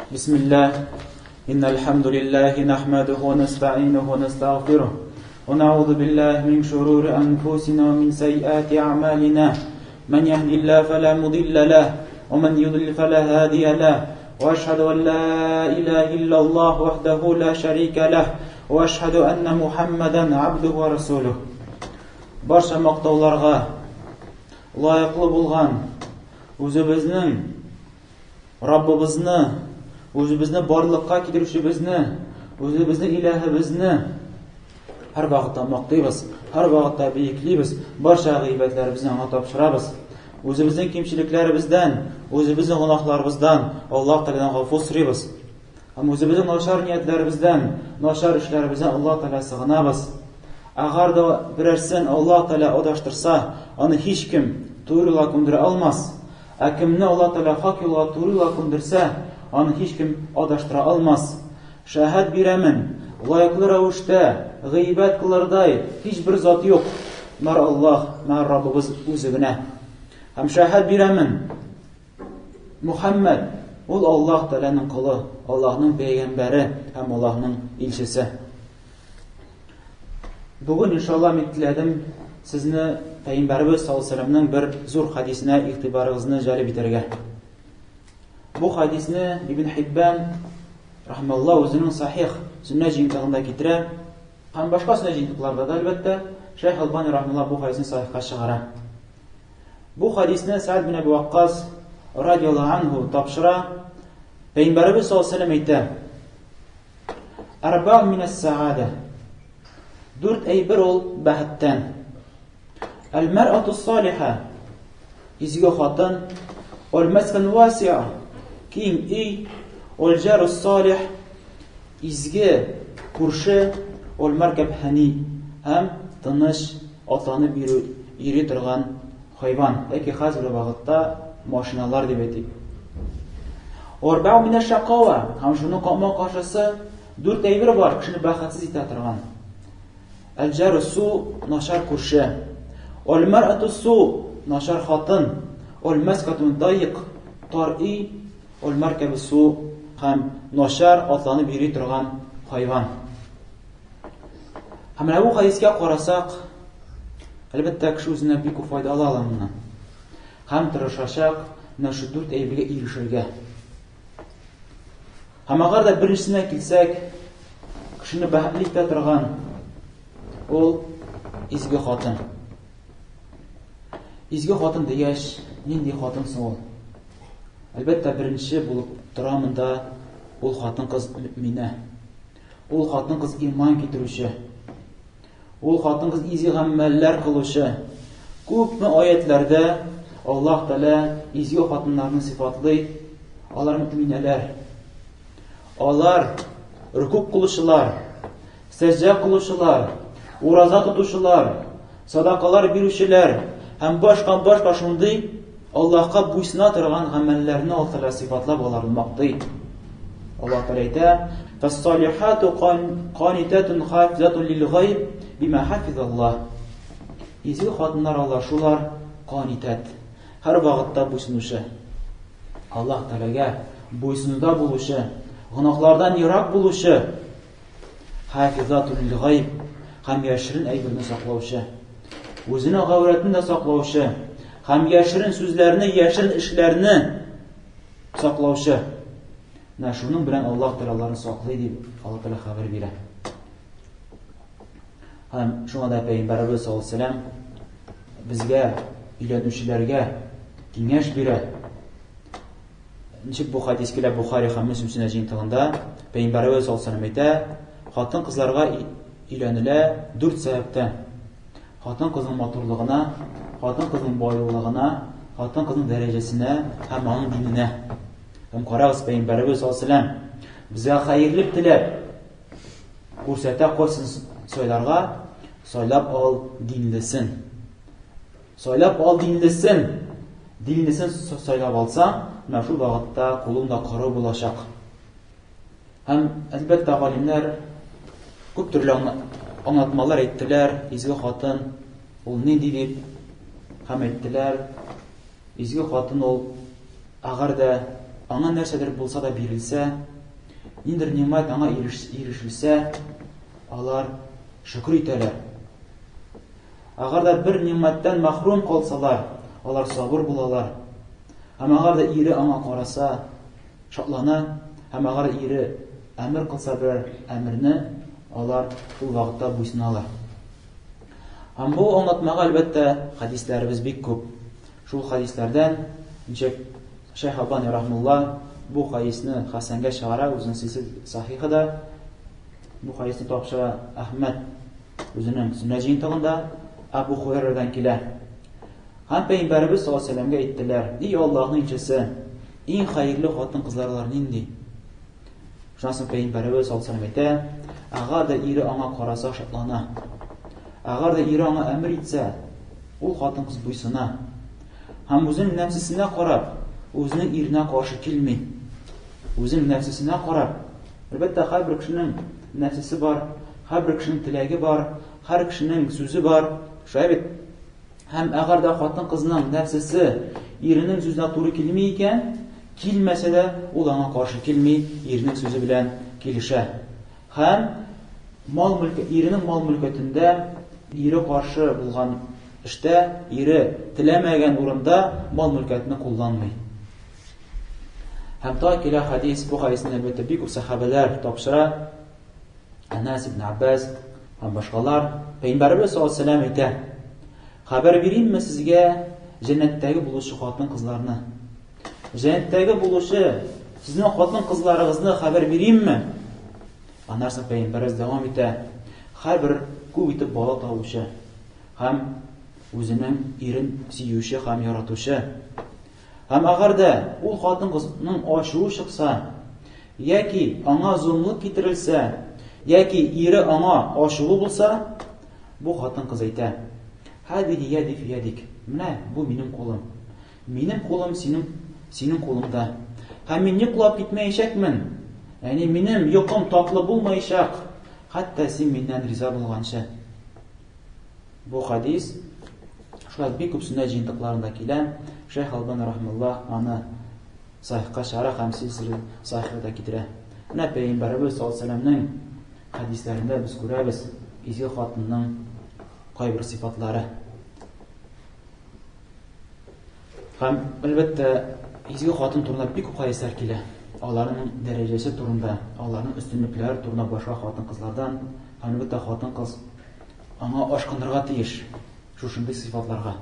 بسم الله إن الحمد لله نحمده ونستعينه ونستغفره ونعوذ بالله من شرور أنفسنا ومن سيئات أعمالنا من يهدي الله فلا مضل له ومن يضلل فلا هادي له وأشهد أن لا إله إلا الله وحده لا شريك له وأشهد أن محمدا عبده ورسوله Барча мактауларга лаеклы булган үзебезнең Раббыбызны, үзебезне барлыкка китерүчебезне, үзебезнең иләһебезне һәр вакытта мактыйбыз, һәр вакытта биеклибез, барча гыйбадәтләребезне аңа тапшырабыз. Үзебезнең кимчелекләребездән, үзебезнең гөнаһларыбыздан Аллаһ Тәгаләдән гафу сорыйбыз. Һәм үзебезнең начар ниятләребездән, начар эшләребездән Аллаһ Тәгалә сыгынабыз. Әгәр дә берәрсен Аллаһ Тәгалә адаштырса, аны һичкем туры юлга күндерә алмас. Ә кемне Аллаһ Тәгалә хак юлга, туры юлга күндерсә, аны һичкем адаштыра алмас. Шәһәд бирәмен, лаеклы рәвештә гыйбәт кылырдай һичбер зат юк, мәр Аллаһ, мәр Раббыбыз үзе генә. Һәм шәһәд бирәмен, Мухәммәд, ул Аллаһ Тәгаләнең колы, Аллаһның пәйгамбәре һәм Аллаһның илчесе. Бүген иншалла мин теләдем сезне пәйгамбәребез саллаллаһу алейһи бер зур хәдисенә игътибарыгызны җәлеп итәргә. Бу хәдисне Ибн Хиббан рахималлаһ үзенең сахих сөннә җыентыгында китерә һәм башка сөннә җыентыкларда да әлбәттә Шәйх Албани рахималлаһ бу хәдисне сахихка чыгара. Бу хадисне Сәд бин Әбу Ваккас радиаллаһу анһу тапшыра. Пәйгамбәребез саллаллаһу алейһи әйтә: Арба минас саада. Дүрт әйбер ул бәхеттән. Әл-мәр'ату салиха. Изге хатын, Әл-мәскән васиа. Киң өй, Әл-җару салих. Изге күрше, Әл-мәркәб хани һәм тыныч атланып йөрү, йөри торган хайван, яки хәзерге вакытта машиналар дип әйтик. Арбау минә шакава, һәм шуның капма-каршысы дүрт әйбер бар, кешене бәхетсез итә торган. Әл-җару су, начар күрше. Әл-мәр'ату су, начар хатын. Әл-мәскату дайык, тар өй. Әл-мәркәбу су һәм начар атланып йөри торган хайван. Һәм менә бу хәдискә карасак, әлбәттә, кеше үзенә бик күп файда ала ала моннан. Һәм тырышачак менә шу дүрт әйбергә ирешергә. Һәм әгәр дә беренчесенә килсәк, кешене бәхетле итә торган ул изге хатын. Изге хатын дигәч, нинди хатын соң ул? Әлбәттә, беренче булып тора монда ул хатын-кыз мөэминә. Ул хатын-кыз иман китерүче. Ул хатын-кыз изге гамәлләр кылучы. Күпме аятләрдә Аллаһ Тәгалә изге хатыннарны сыйфатлый. Алар мөэминәләр. Алар рукук кылучылар, сәҗдә кылучылар, ураза тотучылар, садакалар бирүчеләр һәм башка-башка шундый Аллаһка буйсына торган гамәлләрне Аллаһ Тәгалә сыйфатлап аларны мактый. Аллаһ Тәгалә әйтә: "Фас-салихату канитатун хафизатун лил-гайб бима хафизаллаһ". Изге хатыннар алар шулар канитат. Һәр вакытта буйсынучы. Аллаһ Тәгаләгә буйсынуда булучы, гөнаһлардан ерак булучы, хафизатун лил-гайб һәм яшерен әйберне саклаучы. Үзенең гаурәтен дә саклаучы һәм яшерен сүзләрне, яшерен эшләрне саклаучы. Менә шуның белән Аллаһ Тәгалә аларны саклый дип Аллаһ Тәгалә хәбәр бирә. Һәм шуңа да Пәйгамбәребез саллаллаһу алейһи вәсәлләм безгә өйләнүчеләргә киңәш бирә. Ничек бу хадис килә Бухари һәм Мөслим сөннәт җыентыгында, Пәйгамбәребез саллаллаһу алейһи вәсәлләм әйтә, хатын-кызларга өйләнелә дүрт сәбәптән. Хатын-кызның матурлыгына, хатын-кызның байлыгына, хатын-кызның дәрәҗәсенә һәм аның диненә. Һәм карагыз, Пәйгамбәребез саллаллаһу алейһи вәсәлләм безгә хәерлек теләп күрсәтә кайсын сайларга, сайлап ал динлесен. Сайлап ал динлесен. Динлесен сайлап алсаң, менә шул вакытта кулың да коры булачак. Һәм, әлбәттә, галимнәр күп төрле аңлатмалар әйттеләр, изге хатын ул нинди дип, һәм әйттеләр, изге хатын ул әгәр дә аңа нәрсәдер булса да бирелсә, ниндидер нигъмәт аңа ирешелсә, алар шөкер итәләр. Әгәр дә бер нигъмәттән мәхрүм калсалар, алар сабыр булалар. Һәм әгәр дә ире аңа караса, шатлана, һәм әгәр ире әмер кылса берәр әмерне, алар шул вакытта буйсыналар. Һәм бу аңлатмага, әлбәттә, хәдисләребез бик күп. Шул хәдисләрдән ничек Шәйх Албани рахмулла бу хәдисне хәсәнгә чыгара үзенең силсил сахихада, бу хәдисне тапшыра Әхмәд үзенең сөннәт җыентыгында Әбу Хурайрадан килә. Һәм Пәйгамбәребез саллаллаһу алейһи вәсәлләмгә әйттеләр: "И Аллаһның илчесе, иң хәерле хатын-кызлар алар нинди?" Шуннан соң Пәйгамбәребез саллаллаһу алейһи вәсәлләм әйтә: "Әгәр дә ире аңа караса, шатлана. Әгәр дә ире аңа әмер итсә, ул хатын-кыз буйсына. Һәм үзенең нәфсесенә карап, үзенең иренә каршы килми. Үзенең нәфсесенә карап, әлбәттә, һәрбер кешенең нәфсесе бар, һәрбер кешенең теләге бар, һәр кешенең сүзе бар. Шулай бит? Һәм әгәр дә хатын-кызның нәфсесе иренең сүзенә туры килми икән, килмәсә дә, ул аңа каршы килми, иренең сүзе белән килешә. Һәм мал мөлке, иренең мал мөлкәтендә ире каршы булган эштә, ире теләмәгән урында мал мөлкәтне кулланмый. Һәм тагы килә хәдис, бу хәдисне әлбәттә бик күп сәхабәләр тапшыра. Әнәс ибн Аббас һәм башкалар. Пәйгамбәребез саллаллаһу алейһи вәсәлләм әйтә: "Хәбәр биримме сезгә җәннәттәге булучы хатын-кызларны? Җәннәттәге булучы сезнең хатын-кызларыгызны хәбәр биримме?" Аннан соң пәйгамбәребез дәвам итә: "Һәрбер күп итеп бала табучы һәм үзенең ирен сөюче һәм яратучы Һәм әгәр дә ул хатын-кызның ачуы чыкса, яки аңа золымлык китерелсә, яки ире аңа ачулы булса, бу хатын-кыз әйтә: Һәдиһи яди фи ядик. Менә бу минем кулым. Минем кулым синең синең кулыңда. Һәм мин йоклап китмәячәкмен. Ягъни минем йокым татлы булмаячак, хәтта син миннән риза булганчы. Бу хадис шулай бик күп сөннәт җыентыкларында килә. Шәйх Албани рахимуллаһ аны сахихка чыгара һәм силсилә сахихта китерә. Менә Пәйгамбәребез саллаллаһу алейһи вәсәлләмнең хадисләрендә без күрәбез изге хатынның кайбер сыйфатлары. Һәм, әлбәттә, изге хатын турында бик күп хәдисләр килә. Аларның дәрәҗәсе турында, аларның өстенлекләре турында башка хатын-кызлардан. Һәм, әлбәттә, хатын-кыз аңа ашкынырга тиеш шушындый сыйфатларга.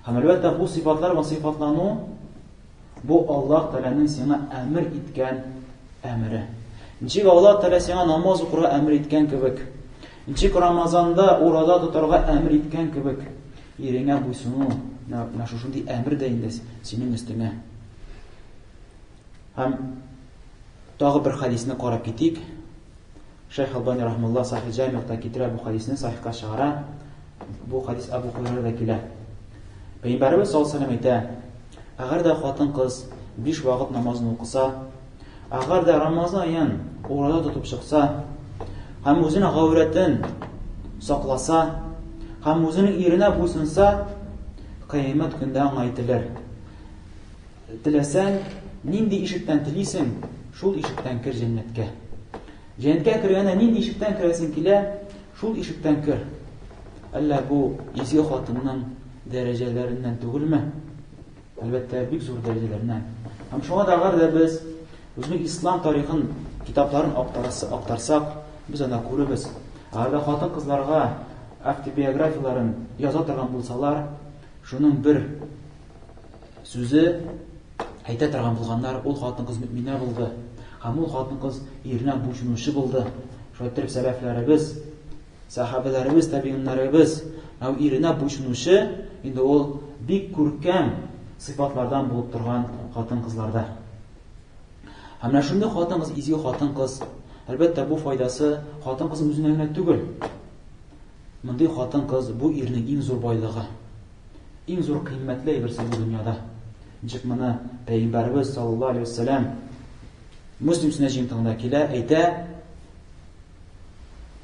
Һәм, әлбәттә, бу сыйфатлар белән сыйфатлану бу Аллаһ Тәгаләнең сиңа әмер иткән әмере. Ничек Аллаһ Тәгалә сиңа намаз укырга әмер иткән кебек, ничек Рамазанда ураза тотарга әмер иткән кебек, Иреңә буйсыну, менә шушындый әмер дә инде синең өстеңә. Һәм тагы бер хәдисне карап китик. Шәйх Албани рахмулла Сахих Җамигъта китерә бу хәдисне, сахихка чыгара. Бу хәдис Абу Хурайрада килә. Пәйгамбәребез саллаллаһу алейһи әйтә: Әгәр дә хатын-кыз биш вакыт намазын укыса, Әгәр дә Рамазан аен ураза тотып чыкса һәм үзенең гаурәтен сакласа һәм үзенең иренә буйсынса, кыямәт көндә аңа әйтелер: Теләсәң, нинди ишектән телисең, шул ишектән кер җәннәткә. Җәннәткә кергәндә нинди ишектән керәсең килә, шул ишектән кер. Әллә бу изге хатынның дәрәҗәләреннән түгелме? Әлбәттә, бик зур дәрәҗәләреннән. Һәм шуңа да әгәр дә без үзенең ислам тарихын, китапларын актарсак, без анда күрербез. Әгәр дә хатын-кызларга автобиографияләрен яза торган булсалар, шуның бер сүзе әйтә торган булганнар, ул хатын-кыз мөэминә булды. Һәм ул хатын-кыз иренә буйсынучы булды. Шулай итеп, сәләфләребез Сәхабәләребез, табигыннарыбыз, әү иренә буйсынучы, инде ул бик күркәм сыйфатлардан булып торган хатын-кызларда. Һәм менә шундый хатын-кыз, изге хатын-кыз, әлбәттә, бу файдасы хатын-кызның үзенә генә түгел. Мондый хатын-кыз бу ирнең иң зур байлыгы, иң зур кыйммәтле әйберсе бу дөньяда. Ничек моны Пәйгамбәребез саллаллаһу алейһи вәсәләм Муслим сөннәт җыентыгында килә, әйтә,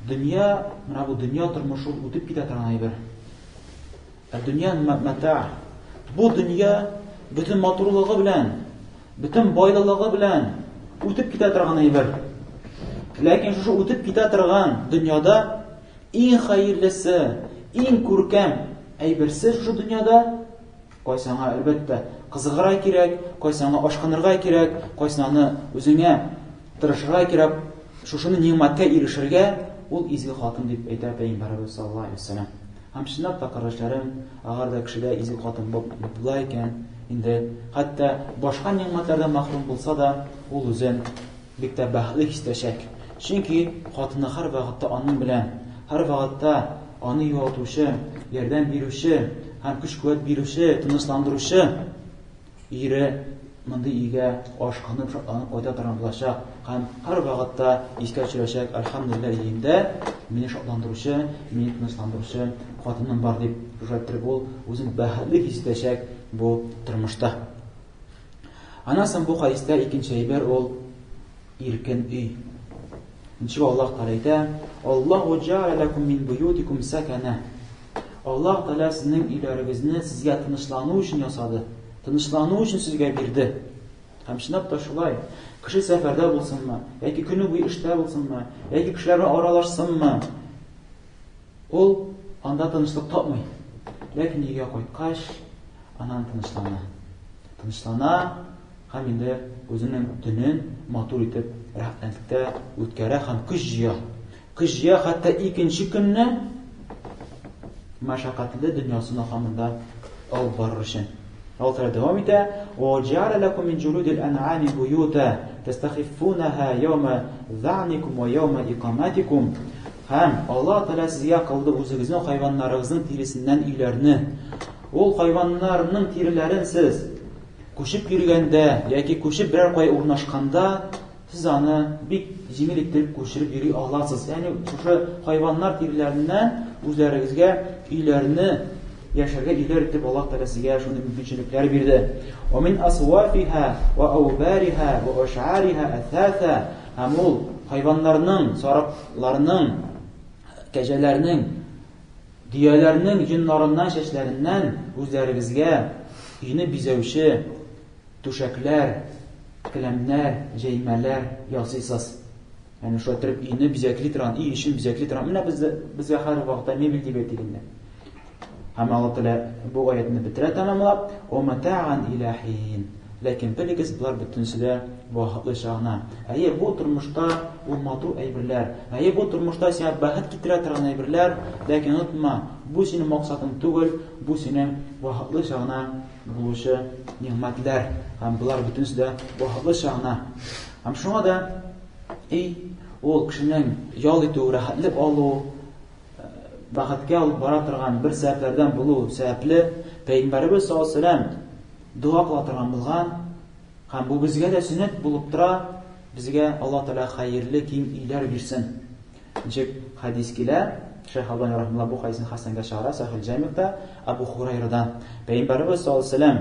Дөнья, менә бу дөнья тормышы ул үтеп китә торган әйбер. Ә дөнья мәта. Бу дөнья бөтен матурлыгы белән, Бөтен байлылыгы белән үтеп китә торган әйбер. Ләкин шушы үтеп китә торган дөньяда иң хәерлесе, иң күркәм әйберсе шушы дөньяда кайсы аңа әлбәттә кызыгырга кирәк, кайсы аңа ашкынырга кирәк, кайсы аны үзеңә тырышырга кирәк, шушыны нигъмәткә ирешергә, ул изге хатын дип әйтә Пәйгамбәребез саллаллаһу алейһи вәсәлләм. Һәм чынлап та, кардәшләрем, әгәр дә кешедә изге хатын була икән, инде хәтта башка нигъмәтләрдән мәхрүм булса да, ул үзен бик тә бәхетле хис итәчәк. Чөнки хатыны һәрвакытта аның белән, һәрвакытта аны юатучы, ярдәм бирүче һәм көч-куәт бирүче, тынычландыручы Ире мондый өйгә ашкынып, шатланып кайта торган булачак һәм һәрвакытта искә төшерәчәк, Әлхәмдүлилләһ, өемдә мине шатландыручы, мине тынычландыручы хатыным бар, дип, шулай иттереп ул үзен бәхетле хис итәчәк бу тормышта. Аннан соң бу хәдистә икенче әйбер ул иркен өй. Ничек Аллаһ Тәгалә әйтә, Аллаһу җәгәлә ләкум мин буютикум сәкәнә. Аллаһ Тәгалә сезнең өйләрегезне сезгә тынычлану өчен ясады. Тынычлану өчен сезгә бирде. Һәм чынлап та шулай. Кеше сәфәрдә булсынмы, яки көне буе эштә булсынмы, яки кешеләр белән аралашсынмы, ул анда тынычлык тапмый. Ләкин өйгә кайткач, аннан тынычлана. Тынычлана һәм инде үзенең төнен матур итеп рәхәтлектә үткәрә һәм көч җыя. Көч җыя хәтта икенче көнне мәшәкатьле дөньясын ахамында алып барыр өчен. Алла Тәгалә дәвам итә: "Ва җәгәлә ләкум мин җулудил ән'ами буюта тастахиффунаха яума за'никум ва яума икаматикум". Һәм Алла Тәгалә сезгә кылды үзегезнең хайваннарыгызның тиресеннән өйләрне. Ул хайваннарның тиреләрен сез күчеп йөргәндә яки күчеп берәр кая урнашканда сез аны бик җиңел итеп күчереп йөри аласыз. Ягъни шушы хайваннар тиреләреннән үзләрегезгә өйләрне яшәргә өйләр итеп Аллаһ Тәгалә сезгә шундый мөмкинчелекләр бирде. Ва мин асвафиха ва аубариха ва аш'ариха асаса. Һәм ул хайваннарның, сарыкларның, кәҗәләрнең, дөяләрнең йоннарыннан, чәчләреннән үзләрегезгә өйне бизәүче түшәкләр, келәмнәр, җәймәләр ясыйсыз. Әнә шулай итеп өйне бизәкли торган, өй эчен бизәкли торган. Менә без безгә һәр вакытта мебель дип әйтик инде. Һәм Алла Тәгалә бу аятны бетерә тәмамлап, "Ва мата'ан иля хин". Ләкин белегез, болар бөтенесе дә вакытлыча гына. Әйе, бу тормышта ул матур әйберләр. Әйе, бу тормышта сиңа бәхет китерә торган әйберләр, ләкин онытма, бу синең максатың түгел, бу синең вакытлыча гына булучы нигъмәтләр. Һәм болар бөтенесе дә вакытлыча гына. Һәм шуңа да өй ул кешенең ял итү, рәхәтлек алу, бәхеткә алып бара торган бер сәбәпләрдән булу сәбәпле, Пәйгамбәребез саллаллаһу алейһи вәсәлләм дога кыла торган булган. Һәм бу безгә дә сөннәт булып тора, безгә Аллаһ Тәгалә хәерле киң өйләр бирсен. Ничек хәдис килә, Шәйх Албани рахимулла бу хәдисне хәсәнгә чыгара, Сахих Җамигъта Абу Хурайрадан. Пәйгамбәребез саллаллаһу алейһи вәсәлләм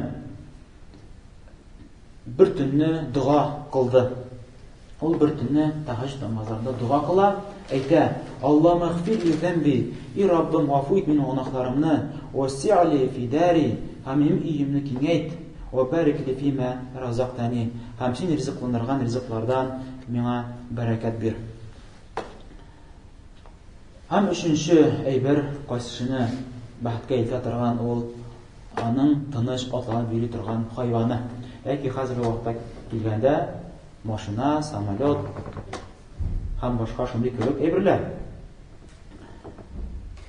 бер төнне дога кылды. Ул бер төнне тәһәҗҗүд намазларында дога кыла, әйтә: Аллаһумма игъфир ли зәмби, и Раббым, гафу ит минем гөнаһларымны, васси'ли ли фи дари, һәм минем өемне киңәйт, ва барик ли фима разактани, һәм син ризыкландырган ризыклардан миңа бәрәкәт бир. Һәм өченче әйбер, кайсышыны бәхеткә илтә торган ул аның тыныч атланып йөри торган хайваны. Яки хәзерге вакытта килгәндә машина, самолет һәм башка шундый кебек әйберләр.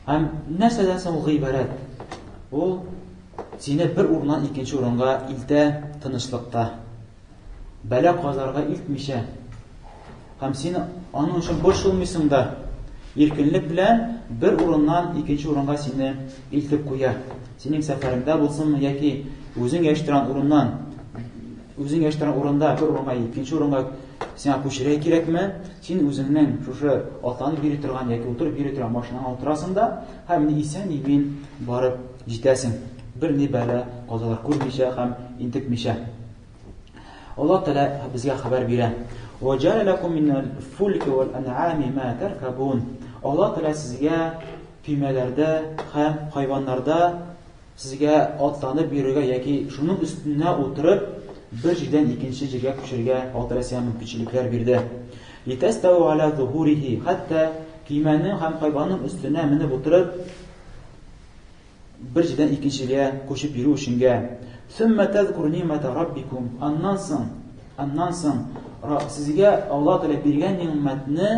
Һәм нәрсәдән соң ул гыйбарәт? Ул сине бер урыннан икенче урынга илтә тынычлыкта. Бәла казарга илтмичә. Һәм син аның өчен борчылмыйсың да. Иркенлек белән бер урыннан икенче урынга сине илтеп куя. Синең сәфәреңдә булсынмы яки үзең яши торган урыннан үзең яши торган урында бер урынга икенче урынга сиңа күчерә кирәкме? Син үзеңнең шушы атланып йөри торган яки утырып йөри торган машинаңа утырасың да һәм исән имин барып җитәсең. Бер ни бәла казалар күрмичә һәм интекмичә. Аллаһ Тәгалә безгә хәбәр бирә. Ва җәлә ләкум минәл фулки вал ан'ами ма таркабун. Аллаһ Тәгалә сезгә көймәләрдә һәм хайваннарда сезгә атланып йөрергә яки шуның өстенә утырып бер җирдән икенче җиргә күчәргә Аллаһ Тәгалә сиңа мөмкинчелекләр бирде. Литәстәү аля зуһурихи, хәтта көймәнең һәм хайванның өстенә менеп утырып, бер җирдән икенче җиргә күчеп йөрү өченгә. Сүммә тәзкур ни'мәтә раббикум. Аннан соң, аннан соң сезгә Аллаһ Тәгалә биргән нигъмәтне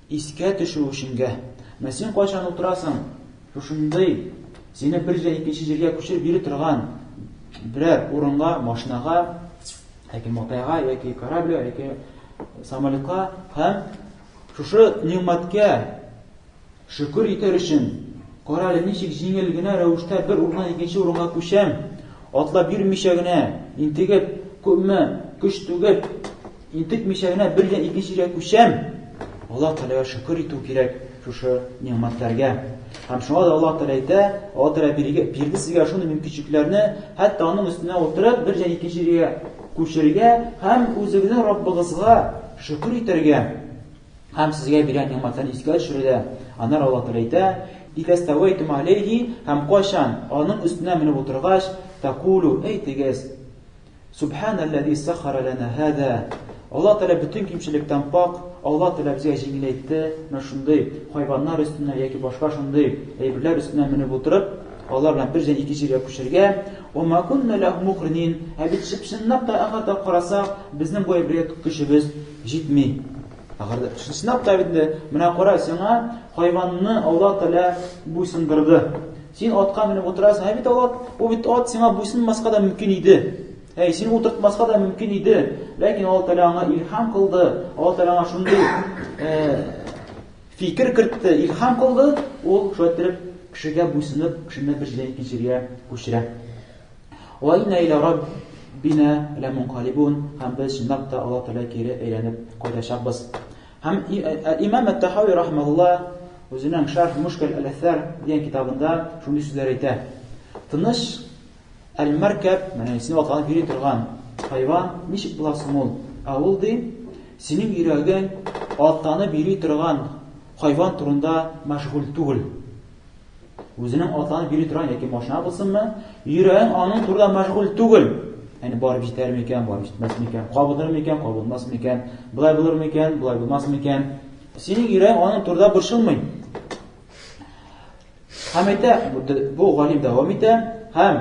искә төшү өченгә. Менә син кайчан утырасың, шушындый сине бер җирдән икенче җиргә күчереп йөри торган берәр урынга, машинага, яки мотайга, яки корабльгә, яки самолетка һәм шушы нигъмәткә Шөкер итәр өчен, кара әле ничек җиңел генә рәвештә бер урыннан икенче урынга күчәм, атлап йөрмичә генә, интегеп, күпме көч түгеп, интекмичә генә бер җирдән икенче җиргә күчәм. Аллаһ Тәгаләгә шөкер итү кирәк шушы нигъмәтләргә. Һәм шуңа да Аллаһ Тәгалә әйтә, Аллаһ Тәгалә бирде сезгә шундый мөмкинчелекләрне, хәтта аның өстенә утырып, бер җирдән икенче җиргә күчәргә һәм үзегезнең Раббыгызга шөкер итәргә. Һәм сезгә биргән нигъмәтләрне искә төшерүдә. Аннары Аллаһ Тәгалә әйтә, Иза стәвәйтүм алейһи, һәм кайчан аның өстенә менеп утыргач, тәкулу, әйтегез, Субханаллази сахара лана һаза. Аллаһ Тәгалә бөтен кимчелектән пак, Аллаһ Тәгалә безгә җиңеләйтте, менә шундый хайваннар өстенә яки башка шундый әйберләр өстенә менеп утырып, алар белән бер җирдән икенче җиргә күчәргә. Ва ма кунна ләһу мукринин. Ә бит чынлап та әгәр дә карасак, безнең бу әйбергә көчебез җитми. Әгәр дә чынлап та бит инде, менә кара, сиңа хайванны Аллаһ Тәгалә буйсындырды. Син атка менеп утырасың, ә бит Аллаһ, ул бит ат сиңа буйсынмаска да мөмкин иде. Әй, син утыртмаска да мөмкин иде. Ләкин Аллаһ Тәгалә аңа илһам кылды. Аллаһ Тәгалә аңа шундый фикер кертте, илһам кылды, ул шулай иттереп кешегә буйсынып, кешене бер җирдән икенче җиргә күчерә. Ва инна иля раббина ламункалибун. Һәм без чынлап та Аллаһ Тәгаләгә кире әйләнеп кайтачакбыз. Һәм имам Әт-Тахави рахимаһулла үзенең Шәрх Мушкил әл-Әсәр дигән китабында шундый сүзләр әйтә. Тыныч әл-мәркәб, менә син атланып йөри торган хайван ничек була соң ул? Ә ул ди, синең йөрәгең атланып йөри торган хайван турында мәшгуль түгел. Үзенең атланып йөри торган яки машина булсынмы, йөрәгең аның турында мәшгуль түгел. Яни барып җитәр микән, барып җитмәс микән, кабыныр микән, кабынмас микән, болай булыр микән, болай булмас микән. Синең йөрәгең аның турында борчылмый. Һәм әйтә, бу галим дәвам итә, һәм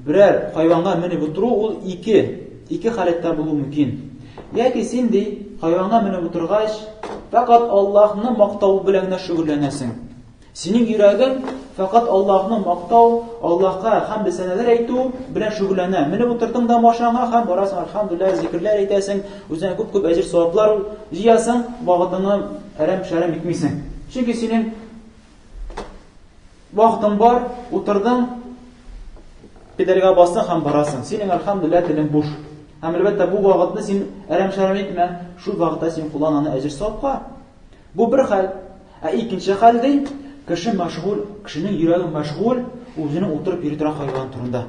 берәр хайванга менеп утыру ул ике, ике халәттә булуы мөмкин. Яки син ди, хайванга менеп утыргач, фәкать Аллаһны мактау белән генә шөгыльләнәсең. Синең йөрәгең фәкать Аллаһны мактау, Аллаһка хәмд сәнәләр әйтү белән шөгыльләнә. Менеп утырдың да машинаңа һәм барасың, әлхәмдүлилләһ, зикерләр әйтәсең, үзеңә күп-күп әҗер-саваплар җыясың, вакытыңны әрәм-шәрәм итмисең. Чөнки синең вакытың бар, утырдың, педальгә бастың һәм барасың. Синең, әлхәмдүлилләһ, телең буш. Һәм әлбәттә бу вакытны син әрәм-шәрәм итмә, шул вакытта син куллан аны әҗер-савапка. Бу бер хәл. Ә икенче хәл ди, кеше мәшгуль, кешенең йөрәге мәшгуль үзенең утырып йөри торган хайван турында.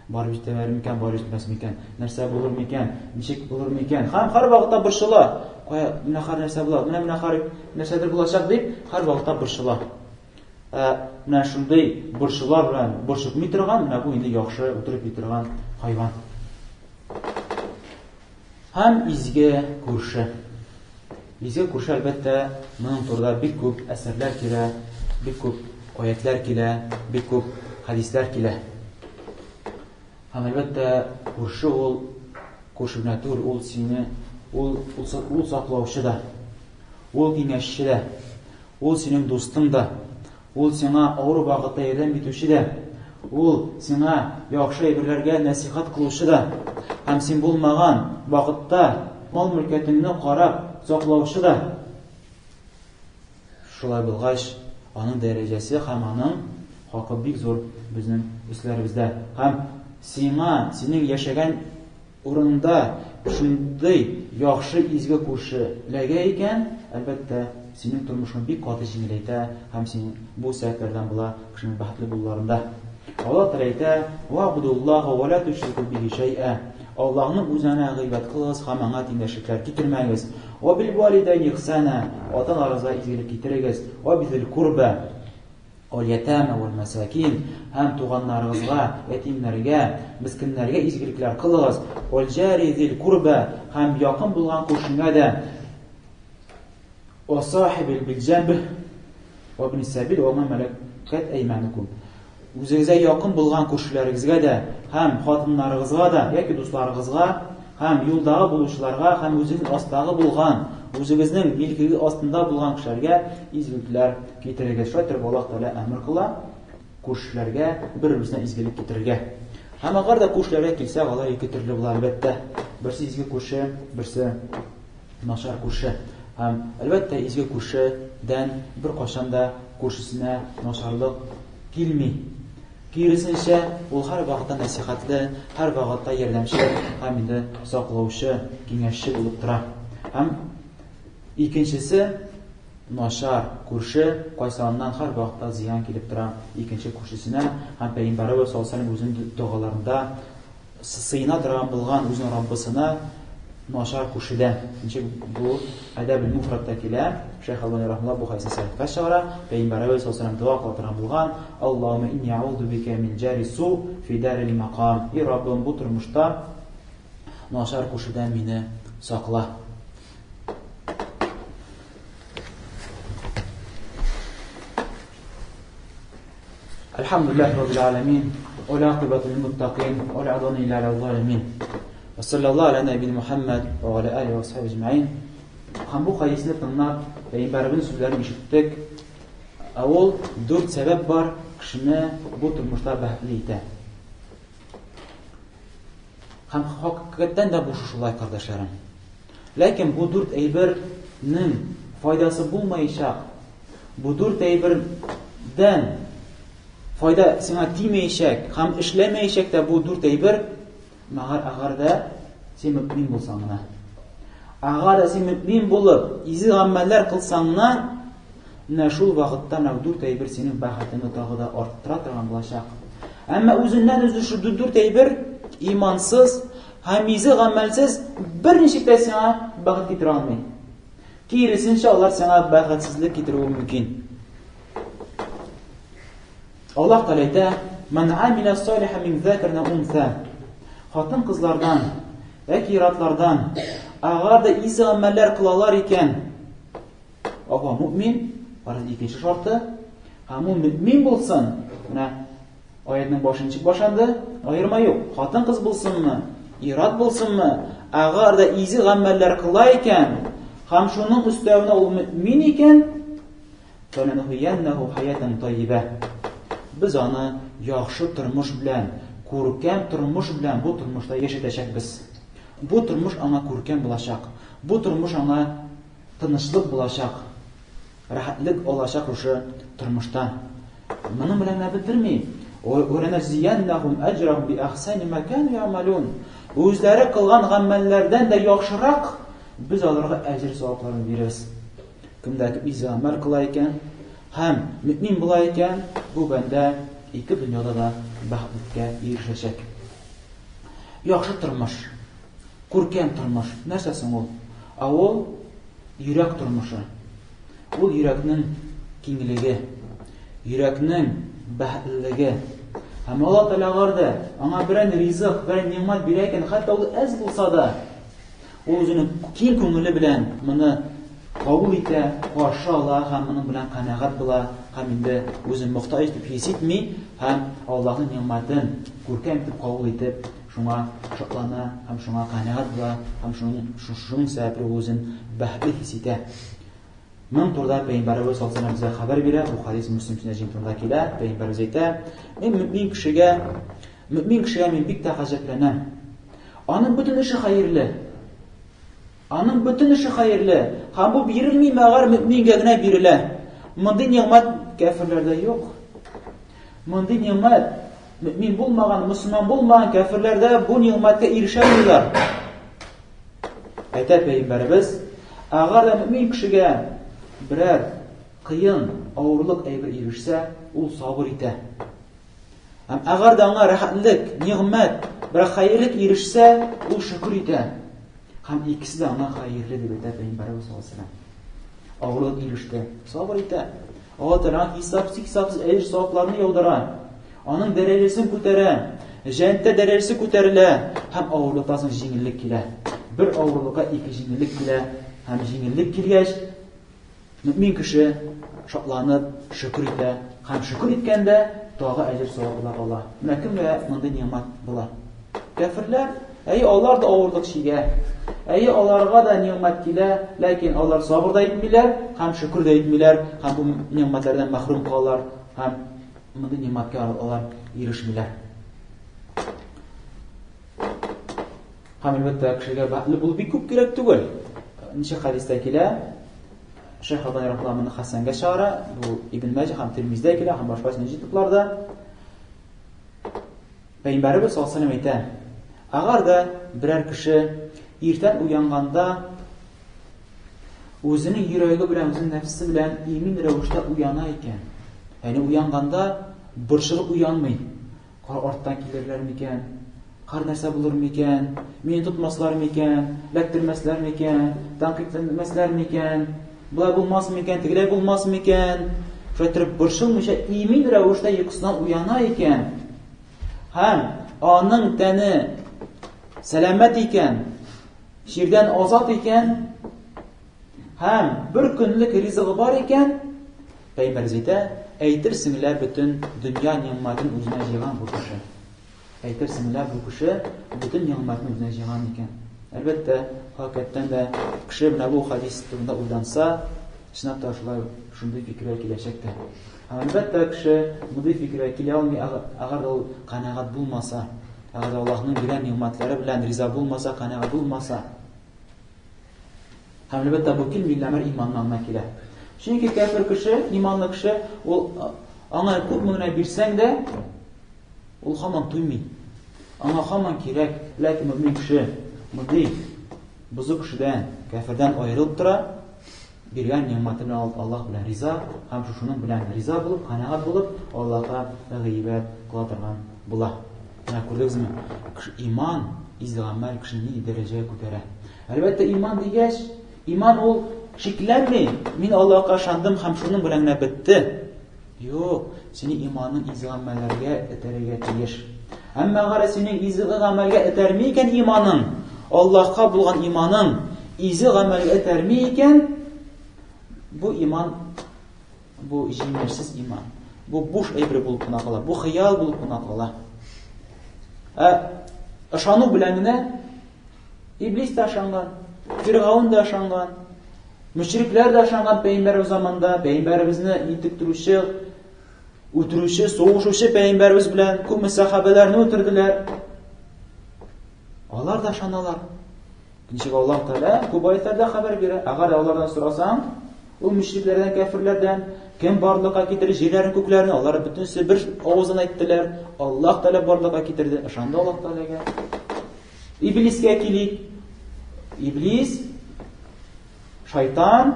Барып җитәр микән, барып җитмәс микән, нәрсә булыр микән, ничек булыр микән? Һәм һәр вакытта борчыла. Кая, менә хәр нәрсә була, менә менә хәр нәрсәдер булачак дип, һәр вакытта борчыла. Ә менә шундый борчулар белән борчытмый торган, менә бу инде яхшы утырып йөри торган хайван. Һәм изге күрше. Изге күрше, әлбәттә, моның турында бик күп әсәрләр килә, бик күп аятьләр килә, бик күп хәдисләр килә. Һәм әлбәттә, күрше ул күрше генә түгел, ул сине, ул, ул, ул саклаучы да, ул киңәшче дә, ул синең дустың да, Ул сиңа авыр вакытта ярдәм итүче дә, ул сиңа яхшы әйберләргә нәсыйхәт кылучы да, һәм син булмаган вакытта мал-мөлкәтеңне карап саклаучы да. Шулай булгач, аның дәрәҗәсе һәм аның хакы бик зур безнең өсләребездә. Һәм сиңа, синең яшәгән Урынында шундый яхшы изге күрше эләгә икән, әлбәттә, синең тормышыңны бик каты җиңеләйтә һәм син бу сәбәпләрдән була кешенең бәхетле булуларында. Аллаһ Тәгалә әйтә, Вәгъбудуллаһа вә лә түшрику бихи шәйъә. Аллаһның үзенә гыйбадәт кылыгыз һәм аңа тиңдәшлекләр китермәгез. Вә бил валидәйни ихсана. Ата-аналарыгызга изгелек китерегез. Вә бизил курба. Аль-ятама вәл-мәсакин, һәм туганнарыгызга, ятимнәргә, мескеннәргә изгелекләр кылыгыз. Вәл-җари зил курба, һәм якын булган күршеңә дә. Ва сахибил бил-җәнб ва ибн сабил ва ма мәләкәт әйманукум. Үзегезгә якын булган күршеләрегезгә дә һәм хатыннарыгызга да яки дусларыгызга һәм юлдагы булучыларга һәм үзегезнең астагы булган, үзегезнең милкегез астында булган кешеләргә изгелекләр китерегез. Шулай итеп Аллаһ Тәгалә әмер кыла күршеләргә бер-берсенә изгелек китерергә. Һәм әгәр дә күршеләргә килсәк, алар ике төрле була, әлбәттә. Берсе изге күрше, берсе начар күрше. Һәм, әлбәттә, изге күршедән беркайчан да күршесенә начарлык килми. Киресенчә, ул һәрвакытта нәсыйхәтле, һәрвакытта ярдәмче һәм инде саклаучы, киңәшче булып тора. Һәм икенчесе, начар күрше, кайсы аннан һәрвакытта зыян килеп тора икенче күршесенә һәм Пәйгамбәребез саллаллаһу алейһи ва сәлләм үзенең догаларында сыена торган булган үзенең Раббысына начар күршедән. Ничек бу Әдәбел Муфрадта килә, Шәйх Албани рахмалла бу хәдисне сәхихкә чыгара, Пәйгамбәребез саллаллаһу алейһи ва сәлләм дога кыла торган булган, Аллаһумма инни аузу бика мин җари су фи дарил макам. И Раббым, бу тормышта начар күршедән мине сакла. Әлхәмдүлилләһи раббил галәмин, вәл акыйбату лил муттакин, вә ла удвана илля аля залимин. Ва саллаллаһу аля нәбиyyина Мухаммад ва аля алихи ва сахбихи әҗмәин. Һәм бу хәдисне тыңлап, пәйгамбәребезнең сүзләрен ишеттек. Ә ул дүрт сәбәп бар кешене бу тормышта бәхетле итә. Һәм хакыйкатьтән дә бу шушылай, кардәшләрем. Ләкин бу дүрт әйбернең файдасы булмаячак. Бу дүрт әйбердән файда сиңа тимәячәк һәм эшләмәячәк тә бу дүрт әйбер, мәгәр әгәр дә син мөэмин булсаң гына. Әгәр дә син мөэмин булып, изге гамәлләр кылсаң гына, Менә шул вакытта менә дүрт әйбер синең бәхетеңне тагы да арттыра торган булачак. Әмма үзеннән-үзе шул дүрт әйбер имансыз һәм изге гамәлсез берничек тә сиңа бәхет китерә алмый. Киресенчә, алар сиңа бәхетсезлек китерүе мөмкин. Аллаһ Тәгалә әйтә: "Ман амила салихан мин закарин ау унса". Хатын-кызлардан яки ир-атлардан әгәр дә изге гамәлләр кылалар икән, Ага, мөмин, фарыз икенче шарты. Һәм ул мөмин булсын. Менә аятның башы ничек башланды? Аерма юк. Хатын-кыз булсынмы, ир-ат булсынмы, әгәр дә изге гамәлләр кыла икән, һәм шуның өстәвенә ул мөмин икән, фәләнухияннәһу хаятан таййибә. Без аны яхшы тормыш белән, күркәм тормыш белән бу тормышта яшәтәчәкбез. Бу тормыш аңа күркәм булачак. Бу тормыш аңа тынычлык булачак, рәхәтлек алачак шушы тормышта. Моның белән генә бетерми. Вәләнәҗзияннәһум әҗрәһум би әхсәни ма кану ягъмәлун. Үзләре кылган гамәлләрдән дә яхшырак без аларга әҗер савапларын бирербез. Кемдә кем изге гамәл кыла икән һәм мөмин була икән, бу бәндә ике дөньяда да бәхеткә ирешәчәк. Яхшы тормыш. Күркәм тормыш нәрсә соң ул? Ә ул йөрәк тормышы. Ул йөрәкнең киңлеге, йөрәкнең бәхетлелеге. Һәм Алла Тәгалә әгәр дә аңа берәр ризык, берәр нигъмәт бирә икән, хәтта ул әз булса да, ул үзенең киң күңеле белән моны кабул итә, каршы ала һәм моның белән канәгать була һәм инде үзен мохтаҗ дип хис итми һәм Аллаһның нигъмәтен күркәм итеп кабул итеп, Шуңа шатлана һәм шуңа канәгать була һәм шуның шуның сәбәпле ул үзен бәхетле хис итә. Моның турында Пәйгамбәребез саллаллаһу алейһи безгә хәбәр бирә. Бу хадис Мөслим сөннәт җыентыгында килә. Пәйгамбәребез әйтә: "Мин мөмин кешегә, мөмин кешегә мин бик тә гаҗәпләнәм. Аның бөтен эше хәерле. Аның бөтен эше хәерле, һәм бу бирелми, мәгәр мөмингә генә бирелә. Мондый нигъмәт кәферләрдә юк. Мондый нигъмәт мөмин булмаган, мөселман булмаган кәферләрдә бу нигъмәткә ирешә алмыйлар. Әйтә пәйгамбәребез, әгәр дә мөмин кешегә берәр кыен, авырлык әйбер ирешсә, ул сабыр итә. Һәм әгәр дә аңа рәхәтлек, нигъмәт, берәр хәерлек ирешсә, ул шөкер итә. Һәм икесе дә аңа хәерле дип әйтә пәйгамбәребез саллаллаһу алейһи ва Авырлык иреште, сабыр итә. Аллаһ Тәгалә хисапсыз-хисапсыз әҗер-савапларны яудыра. Аның дәрәҗәсен күтәрә. Җәннәттә дәрәҗәсе күтәрелә һәм авырлыктан соң җиңеллек килә. Бер авырлыкка ике җиңеллек килә һәм җиңеллек килгәч, мөэмин кеше шатланып, шөкер итә һәм шөкер иткәндә тагы әҗер-саваплар ала. Менә кемгә мондый нигъмәт була? Кәферләр, әйе, алар да авырлык чигә. Әйе, аларга да нигъмәт килә, ләкин алар сабыр да итмиләр һәм шөкер дә итмиләр һәм бу нигъмәтләрдән мәхрүм калалар һәм мондый нигъмәткә алар ирешмиләр. Һәм әлбәттә, кешегә бәхетле булу бик күп кирәк түгел. Ничә хәдистә килә? Шейх Албани рахмаллаһ моны хәсәнгә чыгара. Бу Ибн Мәҗә һәм Тирмиздә килә һәм башка китапларда. Пәйгамбәребез саллаллаһу алейһи әйтә: Әгәр дә берәр кеше иртән уянганда үзенең йөрәге белән, үзенең нәфсе белән имин рәвештә уяна икән, ягъни уянганда борчылып уянмый, Кар арттан килерләр микән? Кар нәрсә булыр микән? Мине тотмаслар микән? Ләктермәсләр микән? Тәнкыйтьләмәсләр микән? Болай булмас микән? Тегеләй булмас микән? Шулай итеп борчылмыйча имин рәвештә йокысыннан уяна икән. Һәм аның тәне сәламәт икән, чирдән азат икән, һәм бер көнлек ризыгы бар икән, Пәйгамбәребез әйтә, әйтерсең лә бөтен дөнья нигъмәтен үзенә җыйган бу кеше. Әйтерсең лә бу кеше бөтен нигъмәтне үзенә җыйган икән. Әлбәттә, хакыйкатьтән дә кеше менә бу хадис турында уйланса, чынлап та шулай шундый фикергә киләчәк тә. Һәм әлбәттә, кеше мондый фикергә килә алмый, әгәр дә ул канәгать булмаса, әгәр дә Аллаһның биргән нигъмәтләре белән риза булмаса, канәгать булмаса. Һәм әлбәттә бу килми, әмер иманнан гына килә. Чөнки кәфер кеше, иманлы кеше, ул аңа күпме генә бирсәң дә, ул һаман туймый. Аңа һаман кирәк, ләкин мөмин кеше мондый бозык кешедән, кәфердән аерылып тора, биргән нигъмәте белән Аллаһ белән риза һәм шушының белән риза булып, канәгать булып, Аллаһка гыйбадәт кыла торган була. Менә күрдегезме? Иман, изге гамәл кешене нинди дәрәҗәгә күтәрә. Әлбәттә, иман дигәч, иман ул шикләнми, мин Аллаһка ышандым һәм шуның белән генә бетте. Юк, сине иманың изге гамәлләргә этәрергә тиеш. Әмма әгәр синең изге гамәлгә этәрми икән иманың, Аллаһка булган иманың изге гамәлгә этәрми икән, бу иман бу җимешсез иман. Бу буш әйбер булып кына кала, бу хыял булып кына кала. Ә ышану белән генә Иблис та ышанган, Фиргаун да ышанган, мөшрикләр дә ышанган пәйгамбәребез заманында, пәйгамбәребезне интектерүче, үтерүче, сугышучы пәйгамбәребез белән күпме сәхабәләрне үтерделәр. Алар да ышаналар. Ничек Аллаһ Тәгалә күп аятларда хәбәр бирә. Әгәр алардан сорасаң, ул мөшрикләрдән, кәферләрдән кем барлыкка китерде җирләрен, күкләрне, алар бөтенесе бер авыздан әйттеләр. Аллаһ Тәгалә барлыкка китерде. Ышанды Аллаһ Тәгаләгә. Иблискә килик. Иблис шайтан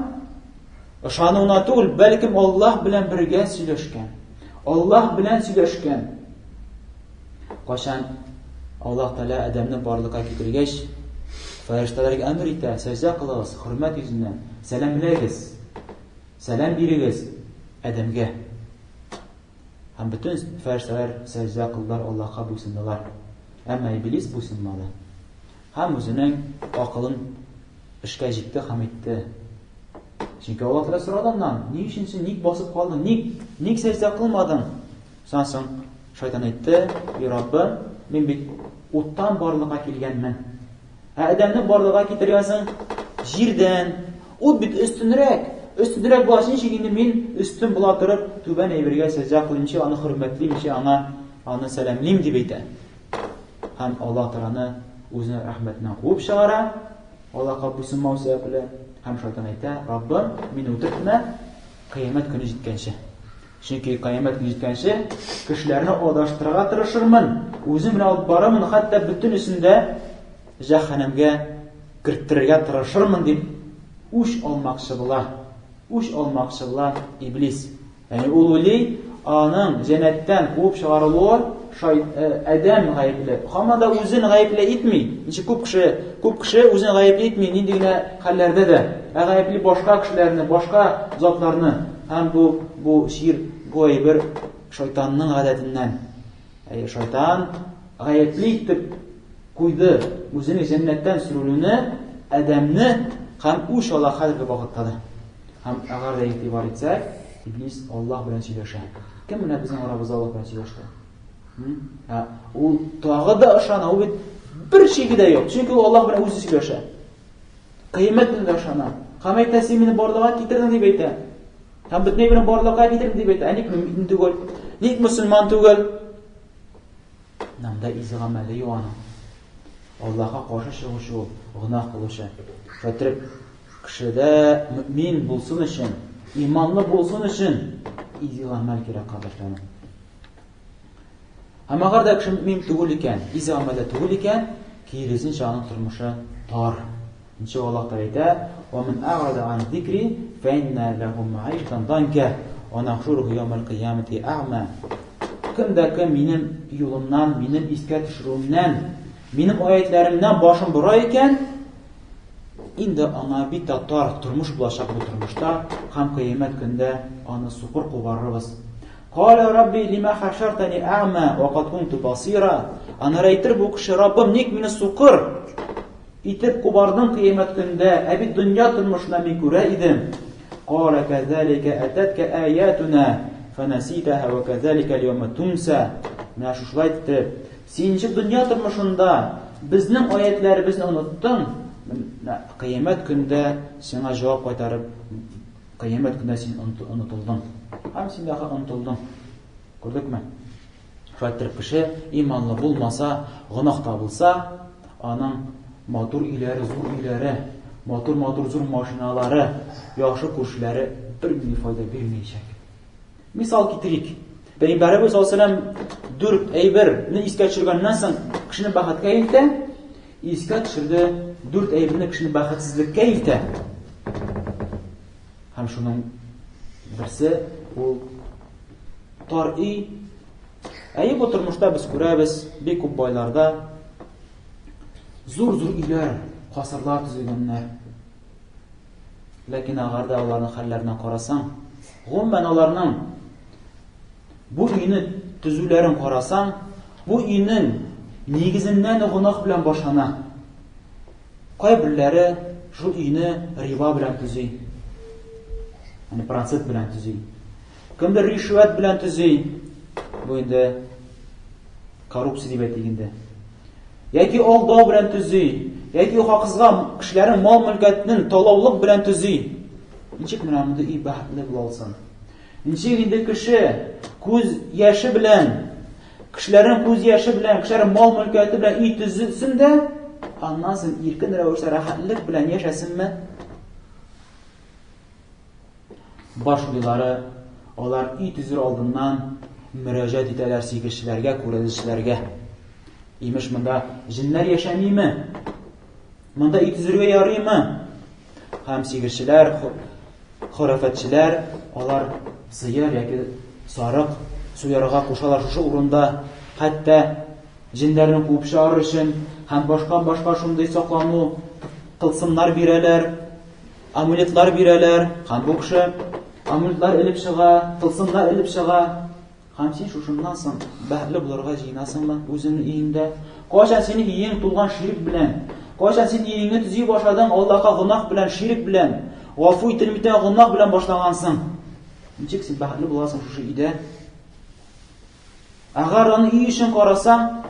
ышануына түгел, бәлкем Аллаһ белән бергә сөйләшкән. Аллаһ белән сөйләшкән. Кайчан Аллаһ Тәгалә Адәмне барлыкка китергәч, фәрештәләргә әмер итә, сәҗдә кылыгыз, хөрмәт йөзеннән, сәламләгез, сәлам бирегез Адәмгә. Һәм бөтен фәрештәләр сәҗдә кылдылар, Аллаһка буйсындылар. Әмма Иблис буйсынмады. Һәм үзенең акылын эшкә җикте һәм әйтте. Чөнки Аллаһ Тәгалә сорады аннан, ни өчен син ник басып калдың, ник, ник сәҗдә кылмадың? Шуннан соң шайтан әйтте, И Раббым, мин бит уттан барлыкка килгәнмен. Ә Адәмне барлыкка китергәнсең җирдән. Ут бит өстенрәк. Өстенрәк булгач, ничек инде мин өстен була торып түбән әйбергә сәҗдә кылыйм, ничек аны хөрмәтлим, ничек аңа аны сәламлим дип әйтә. Һәм Аллаһ Тәгаләне үзенең рәхмәтеннән куып чыгара. Аллаһка буйсынмау сәбәпле. Һәм шайтан әйтә, Раббым, мине үтертмә, кыямәт көне җиткәнче. Чөнки кыямәт көне җиткәнче кешеләрне адаштырырга тырышырмын, үзем белән алып барырмын, хәтта бөтенесен дә җәһәннәмгә керттерергә тырышырмын дип үч алмакчы була. Үч алмакчы була иблис. Ягъни ул уйлый, аның җәннәттән куып чыгарылуы шай, адәм гаепле. Һаман да үзен гаепле итми. Ничек күп кеше, күп кеше үзен гаепле итми, нинди генә хәлләрдә дә. Ә гаепли башка кешеләрне, башка затларны. Һәм бу бу чир, бу әйбер шайтанның гадәтеннән. Әйе, шайтан гаепле итеп куйды үзенең җәннәттән сөрелүне, адәмне һәм үч ала хәзерге вакытта да. Һәм әгәр дә игътибар итсәк, Иблис Аллаһ белән сөйләшә. Кем менә безнең арабызда Аллаһ белән сөйләште? Ә, ул тагы да ышана, ул бит бер шиге дә юк. Чөнки ул Аллаһ белән үзе сөйләшә. Кыямәт көнендә ышана. Һәм әйтә, син мине барлыкка китердең дип әйтә. Һәм бөтенләй белән барлыкка китердең дип әйтә. Ә ник мөмин түгел? Ник мөселман түгел? Намда изге гамәле юк аның. Аллаһка каршы чыгучы ул, гөнаһ кылучы. Шулай кешедә мөмин булсын өчен, иманлы булсын өчен изге гамәл кирәк, кардәшләрем. Һәм әгәр дә кеше мөмин түгел икән, изге гамәлдә түгел икән, киресенчә аның тормышы тар. Ничек Аллаһ Тәгалә әйтә: "Ва ман аграда ан зикри, фа инна лаху маишатан данка, ва нахшуруху яумал кыямати а'ма". Кем дә кем минем юлымнан, минем искә төшерүемнән, минем аятларымнан башын бора икән, инде аңа бик тә тар тормыш булачак бу тормышта һәм кыямәт көндә аны сукыр кубарырбыз. Каля рабби лима хашартани а'ма ва кад кунту басира. Аннары әйтер бу кеше, Раббым, ник мине сукыр итеп кубардың кыямәт көндә, ә бит дөнья тормышында мин күрә идем. Каля казалика ататка аятуна фанаситаха ва казалика al-yawma тунса. Менә шушылай итеп, син ничек дөнья тормышында безнең аятләребезне оныттың, кыямәт көндә сиңа җавап кайтарып, кыямәт көндә син онытылдың. Һәм син дә онытылдың. Күрдекме? Шулай иттереп кеше иманлы булмаса, гөнаһта булса, аның матур өйләре, зур өйләре, матур-матур зур машиналары, яхшы күршеләре бер нинди файда бирмәячәк. Мисал китерик. Пәйгамбәребез саллаллаһу алейһи вәсәлләм дүрт әйберне искә төшергәннән соң кешене бәхеткә илтә, искә төшерде дүрт әйберне кешене бәхетсезлеккә илтә. Һәм шуның берсе ул тар өй. Әйе, бу тормышта без күрәбез, бик күп байларда зур-зур өйләр, касырлар төзегәннәр. Ләкин әгәр дә аларның хәлләренә карасаң, гомумән аларның бу өйне төзүләрен карасаң, бу өйнең нигезеннән гөнаһ белән башлана. Кайберләре шул өйне риба белән төзи. Ягъни процент белән төзи. Кемдер ришвәт белән төзи. Бу инде коррупция дип әйтик инде. Яки алдау белән төзи, яки хаксызга кешеләрнең мал-мөлкәтен талаулык белән төзи. Ничек менә мондый өй бәхетле була алсын? Ничек инде кеше күз яше белән, кешеләрнең күз яше белән, кешеләрнең мал-мөлкәте белән өй төзесен дә, аннан соң иркен рәвештә рәхәтлек белән яшәсенме? Баш уйлары, алар өй төзер алдыннан мөрәҗәгать итәләр сихерчеләргә, күрәзәчеләргә. Имеш, монда җеннәр яшәмиме? Монда өй төзергә ярыймы? Һәм сихерчеләр, хорафәтчеләр, алар сыер яки сарык суярга кушалар шушы урында. Хәтта җеннәрне куып чыгарыр өчен һәм башка-башка шундый саклану тылсымнар бирәләр. Амулетлар бирәләр, һәм бу кеше амулетлар элеп чыга, тылсымнар элеп чыга. Һәм син шушыннан соң бәхетле булырга җыенасыңмы үзеңнең өеңдә? Кайчан синең өең тулган ширк белән? Кайчан син өеңне төзи башладың Аллаһка гөнаһ белән, ширк белән, гафу ителми торган гөнаһ белән башлагансың? Ничек син бәхетле буласың шушы өйдә? Әгәр аны өй өчен карасаң,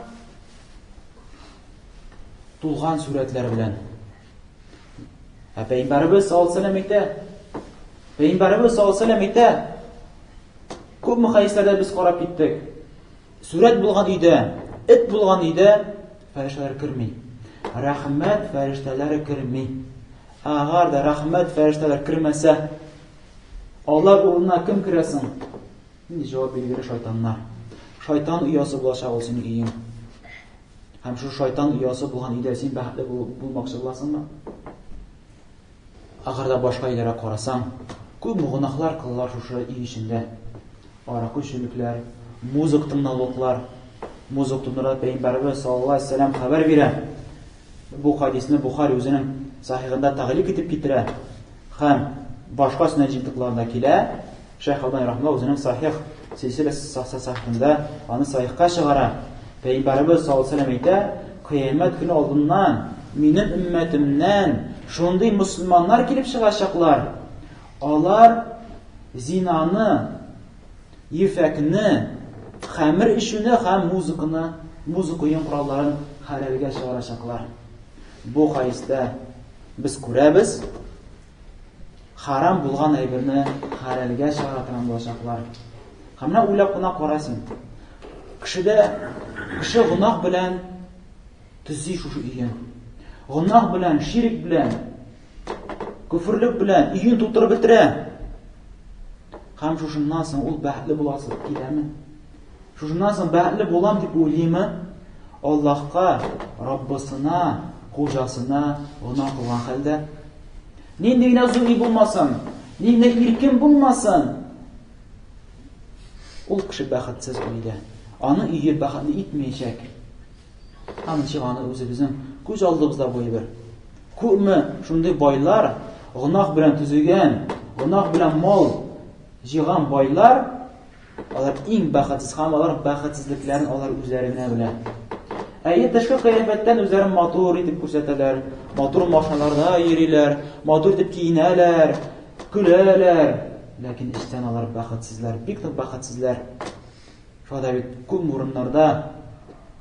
тулган сурәтләр белән. Ә Пәйгамбәребез саллаллаһу алейһи әйтә. Пәйгамбәребез саллаллаһу алейһи әйтә. Күпме хәдисләрдә без карап киттек. Сурәт булган өйдә, эт булган өйдә фәрештәләр керми. Рәхмәт фәрештәләре керми. Әгәр дә рәхмәт фәрештәләр кермәсә, алар урынына кем керә соң? Нинди җавап билгеле шайтаннар. Шайтан оясы булачак ул синең өең. Һәм шул шайтан оясы булган өйдә син бәхетле булмакчы буласыңмы? Ахырда башка өйләргә карасаң, күп гөнаһлар кылалар шушы өй эчендә. Аракы эчүлекләр, музык тыңлаулыклар. Музыка турында Пәйгамбәребез саллаллаһу алейһи вәсәлләм хәбәр бирә. Бу хадисне Бухари үзенең сахихында тәгълик итеп китерә һәм башка сөннәт җыентыкларында килә. Шәйх Албани рахмалла үзенең сахих силсилә сахихында аны сахихка чыгара. Пәйгамбәребез саллаллаһу алейһи вәсәлләм әйтә, кыямәт көне алдыннан минем өммәтемнән шундый мөселманнар килеп чыгачаклар. Алар зинаны, ефәкне, хәмер эчүне һәм музыканы, музыка уен коралларын хәләлгә чыгарачаклар. Бу хәдистә без күрәбез, харам булган әйберне хәләлгә чыгара торган булачаклар. Һәм менә уйлап кына кара син. Кешедә кеше гөнаһ белән төзи шушы өен. Гөнаһ белән, ширк белән, көферлек белән өен тутырып бетерә. Һәм шушыннан соң ул бәхетле буласы киләме? Шушыннан соң бәхетле булам дип уйлыймы? Аллаһка, Раббысына, хуҗасына гөнаһ кылган хәлдә. Нинди генә зур өй булмасын, нинди генә иркен булмасын, ул кеше бәхетсез өйдә. Аны өе бәхетле итмәячәк. Һәм ничек аны үзебезнең күз алдыбызда бу әйбер. Күпме шундый байлар, гөнаһ белән төзегән, гөнаһ белән мал җыйган байлар, алар иң бәхетсез һәм алар бәхетсезлекләрен алар үзләре генә белә. Әйе, тышкы кыяфәттән үзләрен матур итеп күрсәтәләр, матур машиналарда йөриләр, матур итеп киенәләр, көләләр. Ләкин эчтән алар бәхетсезләр, бик нык бәхетсезләр. Шуңа да бит күп урыннарда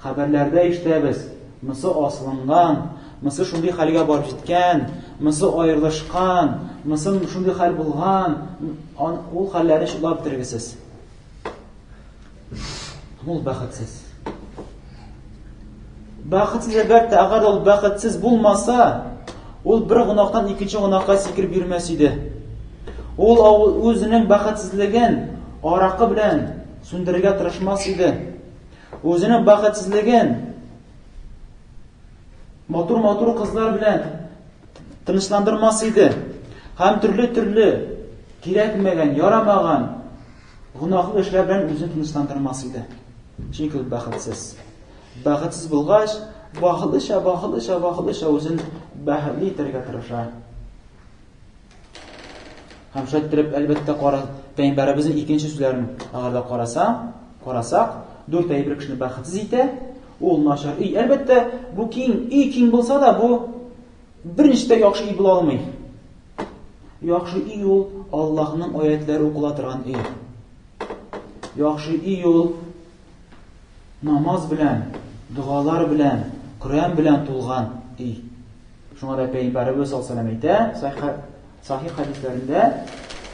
хәбәрләрдә ишетәбез, мысы асылынган, мысы шундый хәлгә барып җиткән, мысы аерылышкан, мысы шундый хәл булган, ул хәлләрне чутлап бетергесез. Ул бәхетсез. Бәхетсез әлбәттә, әгәр ул бәхетсез булмаса, ул бер гөнаһтан икенче гөнаһка сикереп йөрмәс иде. Ул үзенең бәхетсезлеген аракы белән сүндерергә тырышмас иде. Үзенең бәхетсезлеген матур-матур кызлар белән тынычландырмас иде. Һәм төрле-төрле кирәкмәгән, ярамаган гөнаһлы эшләр белән үзен тынычландырмас иде. Чөнки ул бәхетсез. Бәхетсез булгач, бахылыча, бахылыча, бахылыча үзен бәхетле итәргә тырыша. Һәм шулай иттереп, әлбәттә, кара пәйгамбәребезнең икенче сүзләрен әгәр дә караса, карасак, дүрт әйбер кешене бәхетсез итә. Ул начар өй. Әлбәттә, бу киң, өй киң булса да, бу берничә дә яхшы өй була алмый. Яхшы өй ул Аллаһның аятлары укыла торган өй. Яхшы өй ул намаз белән, догалар белән, Коръән белән тулган өй. Шуңа да Пәйгамбәребез саллаллаһу алейһи әйтә, сахих хәдисләрендә,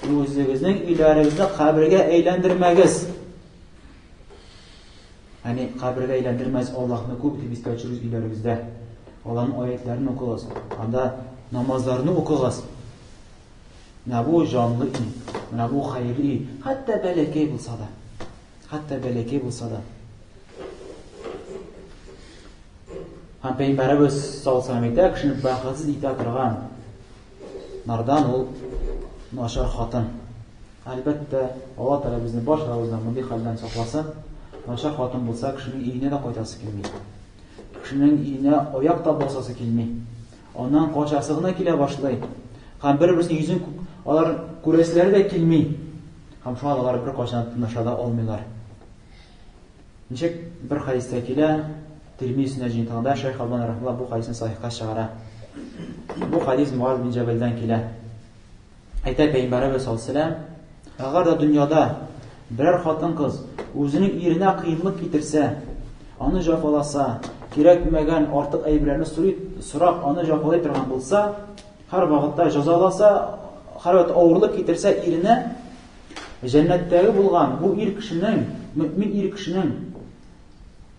үзегезнең өйләрегезне кабергә әйләндермәгез. Ягъни кабергә әйләндермәгез, Аллаһны күп итеп искә төшерегез өйләрегездә. Аллаһның аятларын укыгыз, анда намазларны укыгыз. Менә бу җанлы өй, менә бу хәерле өй, хәтта бәләкәй булса да. Хәтта бәләкәй булса да. Һәм Пәйгамбәребез саллаллаһу алейһи әйтә, кешене бәхетсез итә торган нардан ул начар хатын. Әлбәттә, Алла Тәгалә безне барчабызны мондый хәлдән сакласын. Начар хатын булса, кешенең өенә дә кайтасы килми. Кешенең өенә аяк та басасы килми. Аннан качасы гына килә башлый. Һәм бер-берсенең йөзен алар күрәселәре дә килми. Һәм шуңа да алар беркайчан тыныша да алмыйлар. Ничек бер хәдистә килә, Тирмизи сөннәт җыентыгында Шәйх Албани рахмалла бу хәдисне сахихка чыгара. Бу хәдис Муаз бин Җәбәлдән килә. Әйтә Пәйгамбәребез саллаллаһу алейһи әгәр дә дөньяда берәр хатын-кыз үзенең иренә кыенлык китерсә, аны җафаласа, кирәкмәгән артык әйберләрне сорап, аны җафалый торган булса, һәр вакытта җәзаласа, һәр вакытта авырлык китерсә иренә, җәннәттәге булган бу ир кешенең, мөэмин ир кешенең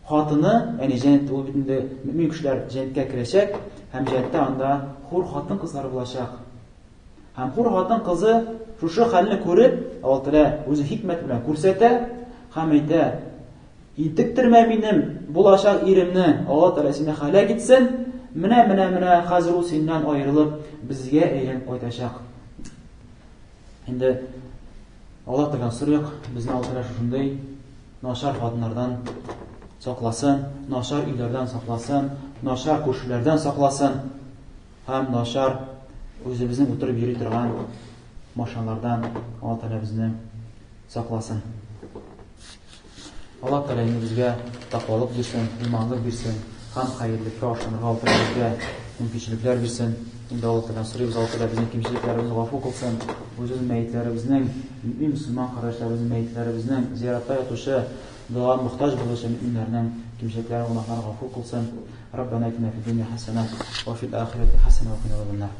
хатыны, ягъни җәннәт ул бит инде мөэмин кешеләр җәннәткә керәчәк һәм җәннәттә анда хур хатын-кызлар булачак. Һәм хур хатын-кызы шушы хәлне күреп, Алла Тәгалә үзе хикмәт белән күрсәтә һәм әйтә: Интектермә минем булачак иремне, Алла Тәгалә сине һәлак итсен, менә, менә, менә хәзер ул синнән аерылып, безгә әйләнеп кайтачак. Инде Алла Тәгаләдән сорыйк, безне Алла Тәгалә шушындый начар хатыннардан сакласын, начар өйләрдән сакласын, начар күршеләрдән сакласын һәм начар үзебезнең утырып йөри торган машиналардан Алла Тәгалә безне сакласын. Алла Тәгалә инде безгә тәкъвалык бирсен, иманлык бирсен һәм хәерлеккә ашынырга Алла Тәгалә безгә мөмкинчелекләр бирсен. Инде Алла Тәгаләдән сорыйбыз, Алла Тәгалә безнең кимчелекләребезне гафу кылсын, үзебезнең мәетләребезнең, мөэмин мөселман кардәшләребезнең мәетләребезнең, зиратта ятучы, дога мохтаҗ булучы мөэминнәрнең кимчелекләрен, гөнаһларын гафу кылсын. Раббана атина фид дөнья хәсәнә ва фил ахирәти хәсәнә ва кина азабаннар.